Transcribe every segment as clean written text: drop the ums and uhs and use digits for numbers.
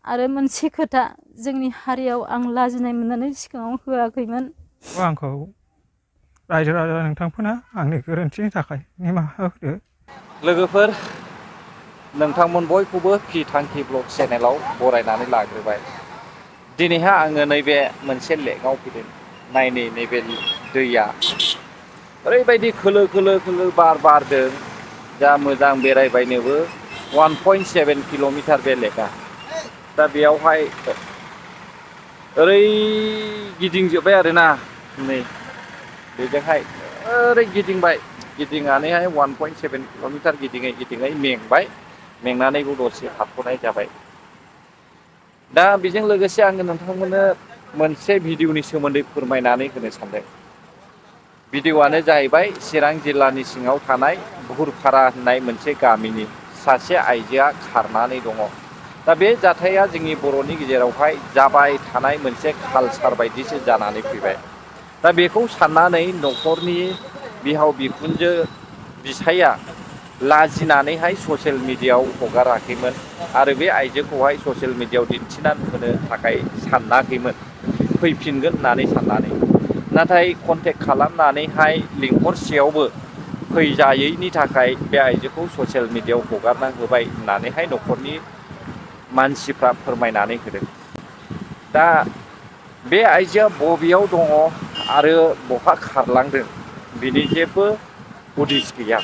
आरो मोनसे खोथा जोंनि हारियाव आं लाजिनाय मोननानै सिगाङाव होआखैमोन। आंखौ रायजो राजा नोंथांमोना आंनि गोरोन्थिनि थाखाय निमाहा होदो। लोगोफोर, नोंथांमोन बयखौबो पि थांखि ब्लग चेनेलाव बरायनानै लाग्रोबाय। दिनैहाय आङो नैबे मोनसे लेकआव फैदों। नायनै नैबे दैया ओरैबायदि खोलो खोलो खोलो बार बारदों, जा मोजां बेरायबायनोबो। 1.7 किल'मिटार बे लेकआ। दा बेयावहाय ओरै गिदिंजोब्बाय आरोना, नै बेजोंहाय ओरै गिदिंबाय। गिदिंनानैहाय 1.7 किल'मिटार गिदिङै गिदिङै मेंनानै दसे थाथ'नाय जाबाय। दा बेजों लोगोसे आङो नोंथांमोननो मोनसे भिडिअनि सोमोन्दै फोरमायनानै होनो सानदों। भिडिअआनो जाहैबाय चिरां जिल्लानि सिङाव थानाय बुहुरपारा होननाय मोनसे गामिनि सासे आइजोआ खारनानै दङ। दा बे जाथाया जोंनि बर'नि गेजेरावहाय जाबाय थानाय मोनसे कालसार बायदिसो जानानै फैबाय। दा बेखौ साननानै न'खरनि बिहाव बिखुनजो बिसाया लाजिनानैहाय ससियेल मिडियाआव हगाराखैमोन आरो बे आइजोखौहाय ससियेल मिडियाआव दिन्थिनानै होनो थाखाय सानाखैमोन, फैफिनगोन होननानै साननानै। नाथाय कन्टेक्ट खालामनानैहाय लिंहरसेयावबो फैजायैनि थाखाय बे आइजोखौ ससियेल मिडियाआव हगारना होबाय होननानैहाय न'खरनि मानसिफ्रा फोरमायनानै होदों। दा बे आइजोआ बबेयाव दङ आरो बहा खारलांदों बिनि जेबो उदिस गैया।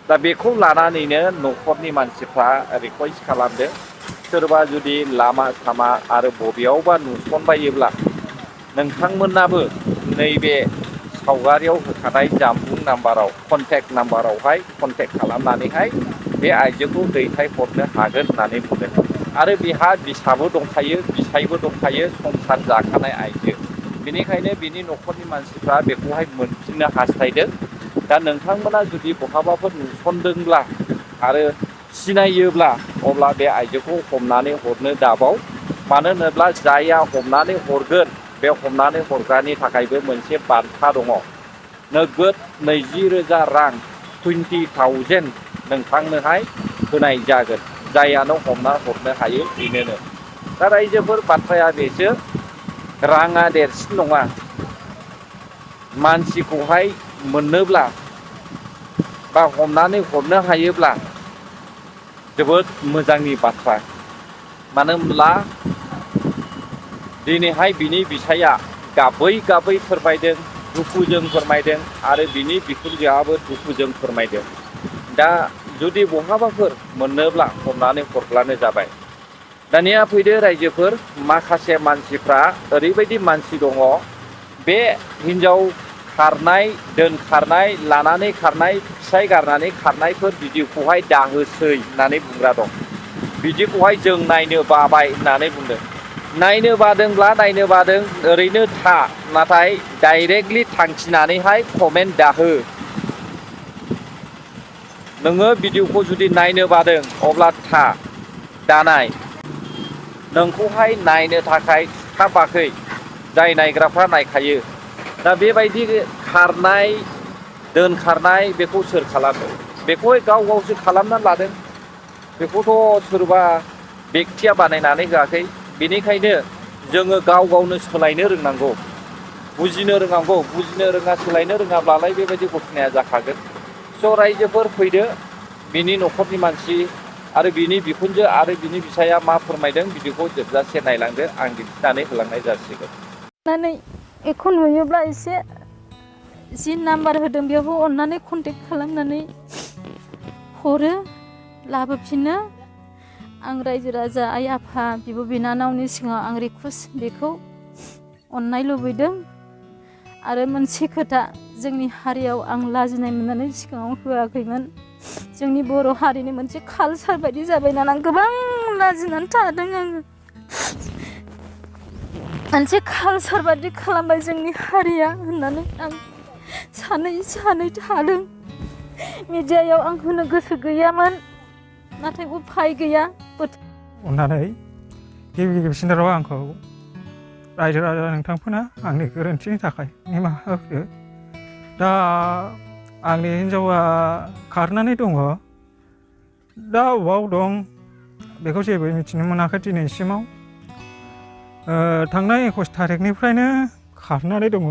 दा बेखौ लानानैनो न'खरनि मानसिफ्रा रिकुवेस्ट खालामदों, सोरबा जुदि लामा सामा आरो बबेयावबा नुसनबायोब्ला नोंथांमोनाबो नैबे सावगारियाव होखानाय जानबुं नाम्बाराव कन्टेक्ट नाम्बारावहाय कन्टेक्ट खालामनानैहाय बे आइजोखौ दैथायहरनो हागोन होननानै बुंदों। आरो बिहा बिसाबो दंखायो, बिसायबो दंखायो, संसार जाखानाय आइजो। बेनिखायनो बिनि न'खरनि मानसिफ्रा बेखौहाय मोनफिननो हास्थायदों। दा नोंथांमोना जुदि बहाबाफोर नुसनदोंब्ला आरो सिनायोब्ला अब्ला बे आइजोखौ हमनानै हरनो दाबाव। मानो होनोब्ला जायहा हमनानै हरगोन बे हमनानै हरग्रानि थाखायबो मोनसे बान्था दङ। नोगोद 20,000 रां 20,000 नोंथांनोहाय होनाय जागोन। जायानो हमना हरनो हायो बेनोनो। दा रायजोफोर, बाथ्राया बेसो, राङा देरसिन नङा। मानसिखौहाय मोननोब्ला बा हमनानै हरनो हायोब्ला जोबोद मोजांनि बाथ्रा। मानो होनब्ला दिनैहाय बिनि बिसाया गाबै गाबै फोरमायदों, दुखुजों फोरमायदों आरो बिनि बिखुनजोआबो दुखुजों फोरमायदों। दा जुदि बहाबाफोर मोननोब्ला हमनानै हरब्लानो जाबाय। दानिया फैदो रायजोफोर, माखासे मानसिफ्रा ओरैबायदि मानसि दङ, बे हिन्जाव खारनाय, दोनखारनाय, लानानै खारनाय, फिसाय गारनानै खारनायफोर भिडिअखौहाय दाहोसै होननानै बुंग्रा दं। बिदिखौहाय जों नायनो बाबाय होननानै बुंदों। नायनो बादोंब्ला नायनो बादों, ओरैनो था, नाथाय डाइरेक्टलि थांखिनानैहाय कमेन्ट दाहो। नोङो भिडिअखौ जुदि नायनो बादों अब्ला था, दानाय। नोंखौहाय नायनो थाखाय थुखाबाखै, जाय नायग्राफ्रा नायखायो। दा बेबायदि खारनाय, दोनखारनाय बेखौ सोर खालामो? बेखौहाय गाव गावसो खालामनानै लादों। बेखौथ' सोरबा बेक्तिया बानायनानै होआखै। बेनिखायनो जोङो गाव गावनो सोलायनो रोंनांगौ, बुजिनो रोंनांगौ। बुजिनो रोङा, सोलायनो रोङाब्लालाय बेबायदि घटनाया जाखागोन। स' रायजोफोर फैदो, बिनि न'खरनि मानसि आरो बिनि बिखुनजो आरो बिनि बिसाया मा फोरमायदों भिडिअखौ जोबजासे नायलांदो, आं दिन्थिनानै होलांनाय जासिगोन। बेखौ नुयोब्ला एसे जि नाम्बार होदों बेयावबो अननानै कन्टेक्ट खालामनानै हरो, लाबोफिनो। आं रायजो राजा, आइ आफा, बिब' बिनानावनि सिगाङाव आं रिकुवेस्ट बेखौ अननाय लुबैदों। आरो मोनसे खोथा, जोंनि हारियाव आं लाजिनाय मोननानै सिगाङाव होआखैमोन। जोंनि बर' हारिनि मोनसे कालसार बायदि जाबाय नालाय आं गोबां लाजिनानै थादों। आङो मोनसे कालसार बायदि खालामबाय जोंनि हारिया होननानै आं सानै थादों। मिडियायाव आं होनो गोसो गैयामोन, नाथाय उफाय गैया। अननानै गिबिसिनाव आंखौ रायजो राजा नोंथांमोना आंनि गोरोन्थिनि थाखाय निमाहा होदो। दा आंनि हिन्जावा खारनानै दङ। दा अबाव दं बेखौ जेबो मिथिनो मोनाखै दिनैसिमाव। थांनाय 21 थारिखनिफ्रायनो खारनानै दङ।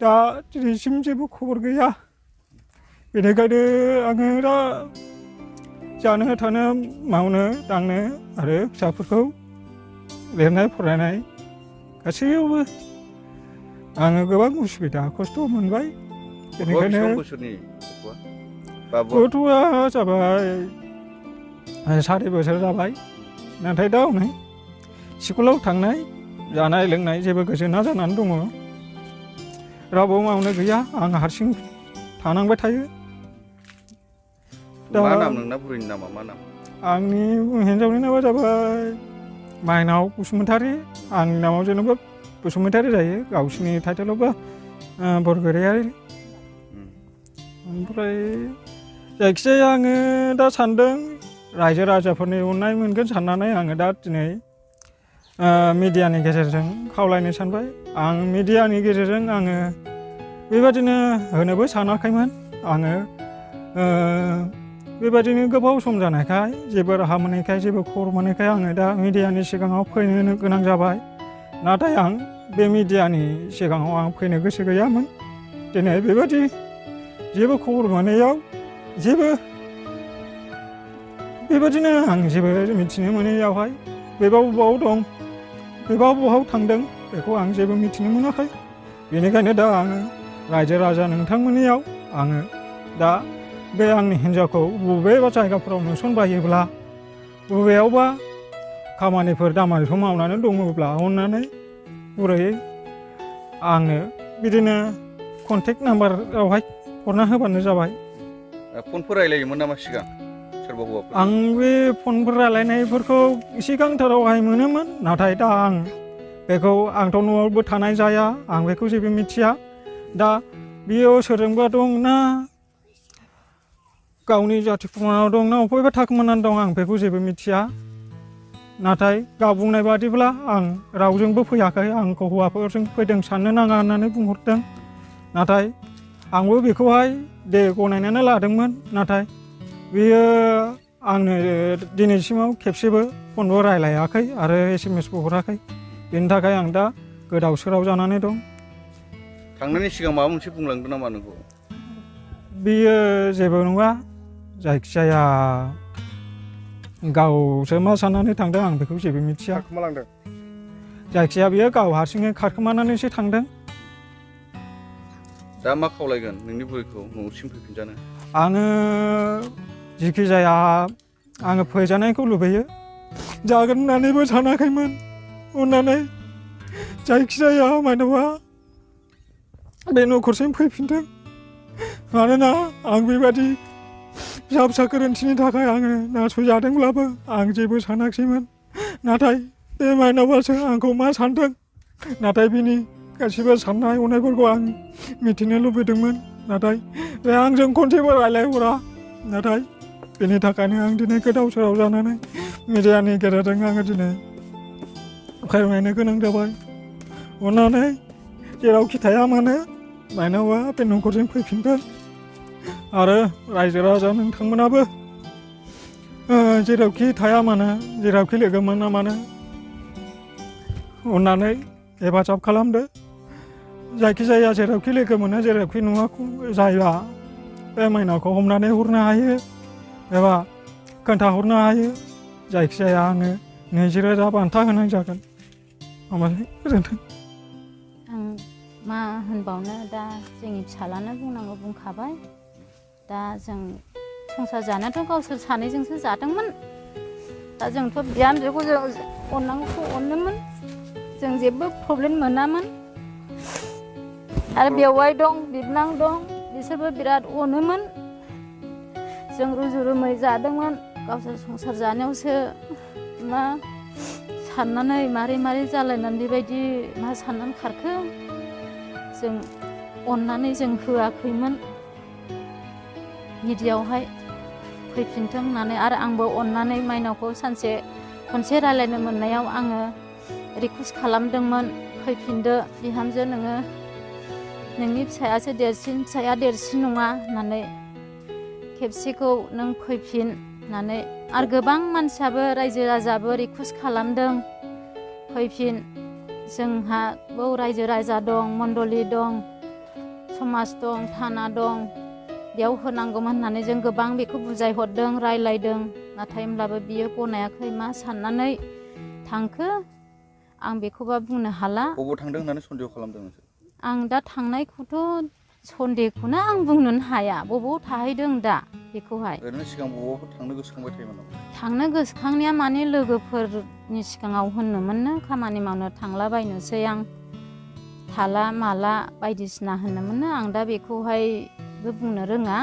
दा दिनैसिम जेबो खबर गैया। बेनिखायनो आङो दा जानो थानो मावनो दांनो आरो फिसाफोरखौ लिरनाय फरायनाय गासैयावबो आङो गोबां उसुबिदा खस्थ' मोनबाय। बेनिखायनो गथ'आ जाबाय 4 बोसोर जाबाय। नाथाय दा हनै स्कुलाव थांनाय जानाय लोंनाय जेबो गोजोना जानानै दङ। रावबो मावनो गैया, आं हारसिं थानांबाय थायो। मा नाम नोंना बुरैनि नामा मा नाम? आंनि हिन्जावनि नामा जाबाय माइनाव बसुमतारी। आंनि नामाव जेनेबा बसुमतारी जायो, गावसिनि टाइटेलावबा बरगयारी। ओमफ्राय जायखिजाया आङो दा सानदों रायजो राजाफोरनि अननाय मोनगोन साननानै आङो दा दिनै मिडियानि गेजेरजों खावलायनो सानबाय। आं मिडियानि गेजेरजों आङो बेबादिनो होनोबो सानाखैमोन। आङो बेबादिनो गोबाव सम जानायखाय जेबो राहा मोनैखाय जेबो खबर मोनैखाय आङो दा मिडियानि सिगाङाव फैनो गोनां जाबाय। नाथाय आं बे मिडियानि सिगाङाव आं फैनो गोसो गैयामोन। दिनै बेबादि जेबो खबर मोनैयाव बेबादिनो आं जेबो मिथिनो मोनैयावहाय बेबा बबाव दं, बेबा बबाव थांदों बेखौ आं जेबो मिथिनो मोनाखै। बेनिखायनो दा आङो रायजो राजा नोंथांमोननियाव आङो दा बे आंनि हिन्जावखौ बबेबा जायगाफोराव नुसनबायोब्ला, बबेयावबा खामानिफोर दामानिफोर मावनानै दङब्ला अननानै गुरैयै आंनो बिदिनो कन्टेक्ट नाम्बारावहाय हरना होबानो जाबाय। फनफोर रायलायोमोन नामा सिगां सोरबा हौवाफोर? आं बे फनफोर रायलायनायफोरखौ सिगांथारावहाय मोनोमोन। नाथाय दा आं बेखौ आंथ' न'आवबो थानाय जाया, आं बेखौ जेबो मिथिया। दा बियो सोरजोंबा दं ना गावनि जाथि खुरमानाव दं ना अबेबा थाखोमानानै दं, आं बेखौ जेबो मिथिया। नाथाय गाव बुंनाय बादिब्ला आं रावजोंबो फैयाखै, आंखौ हौवाफोरजों फैदों साननो नाङा होननानै बुंहरदों। नाथाय आंबो बेखौहाय दे गनायनानै लादोंमोन। नाथाय बेयो आंनो दिनैसिमाव खेबसेबो फनबो रायलायाखै आरो SMS बो हराखै। बेनि थाखाय आं दा गोदाव सोराव जानानै दं। थांनायनि सिगां माबा मोनसे बुंलांदों नामा नोंखौ? बियो जेबो नङा, जायखिजाया गावसो मा साननानै थांदों आं बेखौ जेबो मिथिया। खारखोमालांदों? जायखिजाया बियो गाव हारसिङै खारखोमानानैसो थांदों। दा मा खावलायगोन नोंनि बुरैखौ न'सिम फैफिनजानो? आङो जिखि जाया आङो फैजानायखौ लुबैयो। जागोन होननानैबो सानाखैमोन। अननानै जायखिजाया मानोबा बे न'खरसिम फैफिनदों। मानोना आं बेबादि फिसा फिसा गोरोन्थिनि थाखाय आङो नासयजादोंब्लाबो आं जेबो सानाखैमोन। नाथाय बे माइनावासो आंखौ मा सानदों। नाथाय बिनि गासिबो साननाय हनायफोरखौ आं मिथिनो लुबैदोंमोन। नाथाय बे आंजों खनसेबो रायलायहरा। नाथाय बेनि थाखायनो आं दिनै गोदाव सोराव जानानै मिडियानि गेजेरजों आङो दिनै फोरमायनो गोनां जाबाय। अननानै जेरावखि थाया मानो माइनावा बे न'खरजों फैफिनगोन। आरो रायजो राजा नोंथांमोनाबो जेरावखि थाया मानो, जेरावखि लोगो मोना मानो अननानै हेफाजाब खालामदो। जायखिजाया जेरावखि लोगो मोनो, जेरावखि नुवा जायगा बे माइनावखौ हमनानै हरनो हायो एबा खोन्थाहरनो हायो। जायखिजाया आङो 20,000 बान्था होनाय जागोन। गोजोन्थों। आं मा होनबावनो, दा जोंनि फिसालानो बुंनांगौ बुंखाबाय। दा जों संसार जानायाथ' गावसोर सानैजोंसो जादोंमोन। दा जोंथ' बिहामजोखौ जों अननांगौखौ अनोमोन, जों जेबो प्रब्लेम मोनामोन। आरो बेवाइ दं, बिबोनां दं, बिसोरबो बिराद अनोमोन। जों रुजु रुमै जादोंमोन। गावसोर संसार जानायावसो मा साननानै मारै मारै जालायनानै बेबायदि मा साननानै खारखो। जों अननानै जों होआखैमोन मिडियायावहाय फैफिनथों होननानै। आरो आंबो अननानै माइनावखौ सानसे खनसे रायलायनो मोननायाव आङो रिकुवेस्ट खालामदोंमोन, फैफिनदो बिहामजो, नोंनि फिसायासो देरसिन, फिसाया देरसिन नङा होननानै। खेबसेखौ नों फैफिन, होननानै आरो गोबां मानसियाबो रायजो राजाबो रिकुवेस्ट खालामदों फैफिन जोंहा बाव रायजो राजा दं मण्डलि दं समाज दं थाना दं बेयाव होनांगौमोन होननानै जों गोबां बेखौ बुजायहरदों रायलायदों नाथाय होमब्लाबो बियो गनायाखै मा साननानै थांखो आं बेखौबा बुंनो हाला बबाव थांदों होननानै सन्देह खालामदों नोंसोर? आं दा थांनायखौथ' सन्देहखौनो आं बुंनोनो हाया बबाव थाहैदों दा बेखौहाय ओरैनो सिगां बबावबाफोर थांनो गोसोखांबाय थायोमोन नामा? थांनो गोसोखांनाया माने लोगोफोरनि सिगाङाव होनोमोननो खामानि मावनो थांलाबायनोसै आं थाला माला बायदिसिना होनोमोननो आं दा बेखौहायबो बुंनो रोङा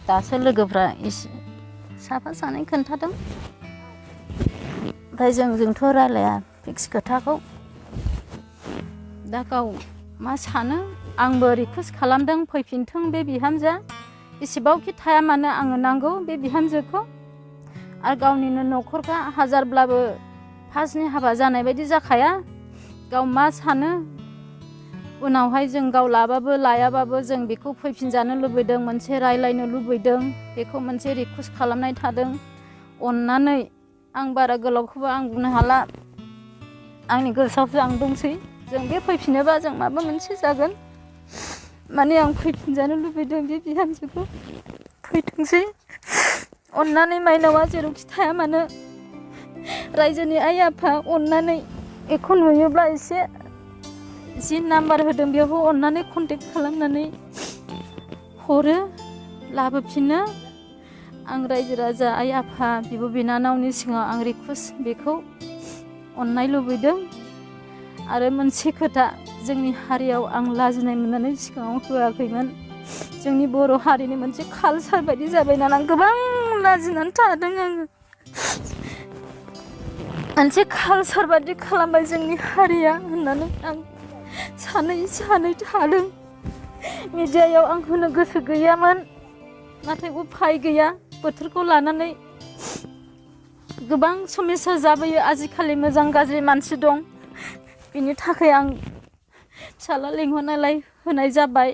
दासो लोगोफ्रा एसे साफा सानै खोन्थादों ओमफ्राय जोंथ' रायलाया फिक्स खोथाखौ दा गाव मा सानो आंबो रिकुवेस्ट खालामदों फैफिनथों बे बिहामजोआ एसेबांखि थाया मानो आंनो नांगौ बे बिहामजोखौ आरो गावनिनो न'खरखा हाजारब्लाबो फार्स्टनि हाबा जानाय बायदि जाखाया गाव मा सानो उनावहाय जों गाव लाबाबो लायाबाबो जों बेखौ फैफिनजानो लुबैदों मोनसे रायलायनो लुबैदों बेखौ मोनसे रिकुवेस्ट खालामनाय थादों अननानै आं बारा गोलावखौबो आं बुंनो हाला आंनि गोसोआवसो आं दंसै जों बे फैफिनोबा जों माबा मोनसे जागोन माने आं फैफिनजानो लुबैदों बे बिहामजोखौ फैथोंसै अननानै माइनावा जेरावखि थाया मानो रायजोनि आइ आफा अननानै बेखौ नुयोब्ला एसे जि नाम्बार होदों बेयाव अननानै कन्टेक्ट खालामनानै हरो लाबोफिनो आं रायजो राजा आइ आफा बिब' बिनानावनि सिगाङाव आं रिकुवेस्ट बेखौ अननाय लुबैदों आरो मोनसे खोथा जोंनि हारियाव आं लाजिनाय मोननानै सिगाङाव होआखैमोन जोंनि बर' हारिनि मोनसे कालसार बायदि जाबाय नालाय आं गोबां लाजिनानै थादों आङो मोनसे कालसार बायदि खालामबाय जोंनि हारिया होननानै आं सानै थादों मिडियायाव आं होनो गोसो गैयामोन नाथाय उफाय गैया बोथोरखौ लानानै गोबां समस्या जाबोयो आजिखालि मोजां गाज्रि मानसि दं बिनि थाखाय आं फिसाला लिंहरनायलाय होनाय जाबाय